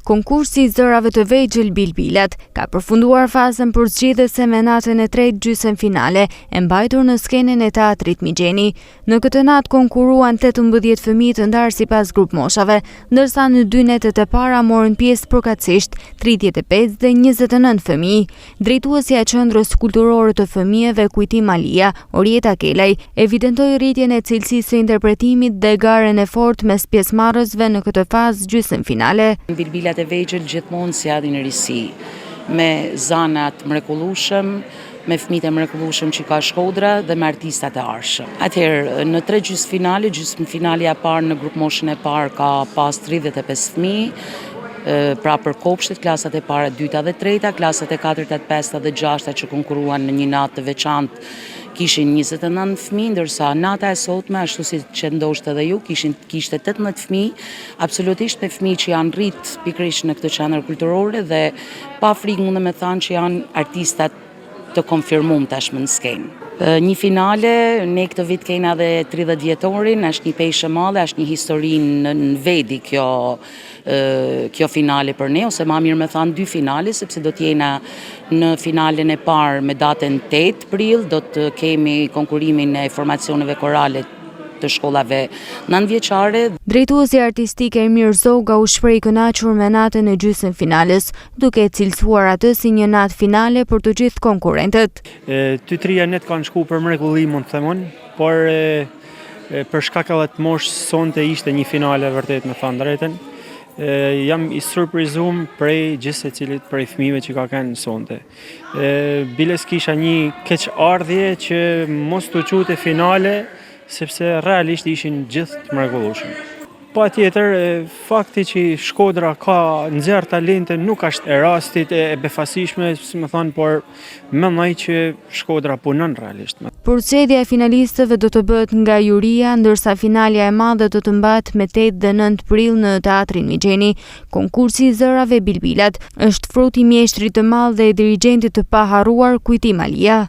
Konkursi i zërave të vegjël Bilbilat ka përfunduar fazën përzgjedhëse me natën e tretë gjysmëfinale e mbajtur në skenën e Teatrit Migjeni. Në këtë natë konkurruan 18 fëmijë të ndarë sipas grupmoshave, ndërsa në dy netët e para morën pjesë përkatësisht 35 dhe 29 fëmijë. Drejtuesja e Qendrës Kulturore të Fëmijëve Kujtim Alia, Orieta Kelaj, evidentoi rritjen e cilësisë së interpretimit dhe garën e fortë mes pjesëmarrësve në këtë fazë gjysmëfinale. Bilbilat e vegjël gjithmonë sjellin risi, me zana të mrekullueshëm, me fëmijët e mrekullueshëm që ka Shkodra dhe me artistat e ardhshëm. Atëherë, në tre gjysmëfinale, gjysmëfinalja e parë në grupmoshën e parë ka pas 35 fëmijë, pra për kopshtet, klasat e para, dyta dhe treta, klasat e katërta, të pesta dhe gjashta që konkurruan në një natë të veçantë kishin 29 fëmijë, ndërsa nata e sotme, ashtu si që ndoshta edhe ju, kishin kishte 18 fëmijë, absolutisht me fëmijë që janë rrit pikërisht në këtë qendër kulturore dhe pa frikë mundem me thanë që janë artistat të konfirmum tashmë në skenë. Një finale, ne këtë vit kena dhe 30 vjetorin, është një peshë e madhe, është një histori në vedi kjo kjo finale për ne, ose ma mirë me thanë dy finale, sepse do t'jena në finalen e parë me datën 8 prill, do të kemi konkurimin e formacioneve korale të shkollave nëntëvjeçare. Drejtuesi artistik Ermir Zoga u shpreh i kënaqur me natën e gjysmëfinales, duke e cilësuar atë si një natë finale për të gjithë konkurrentët. Të trija net kanë shku për mrekulli mund të them unë, por për shkak edhe të moshës sonte ishte një finale vërtet me thanë drejtën. Jam i surprizum prej gjithsecilit prej fëmijëve që ka kënë sonte. Biles kisha një keqardhje që mos të çu te finale, sepse realisht ishin gjithë të mrekullueshëm. Patjetër, fakti që Shkodra ka nxjerr talente nuk është e rastit e befasishme, si me thanë, por mendoj që Shkodra punon realisht. Përzgjedhja e finalistëve do të bëhet nga juria, ndërsa finalja e madhe do të mbahet me 8 dhe 9 prill në Teatrin Migjeni. Konkursi i zërave Bilbilat është frut i mjeshtrit të madh dhe dirigjentit të paharruar Kujtim Alia.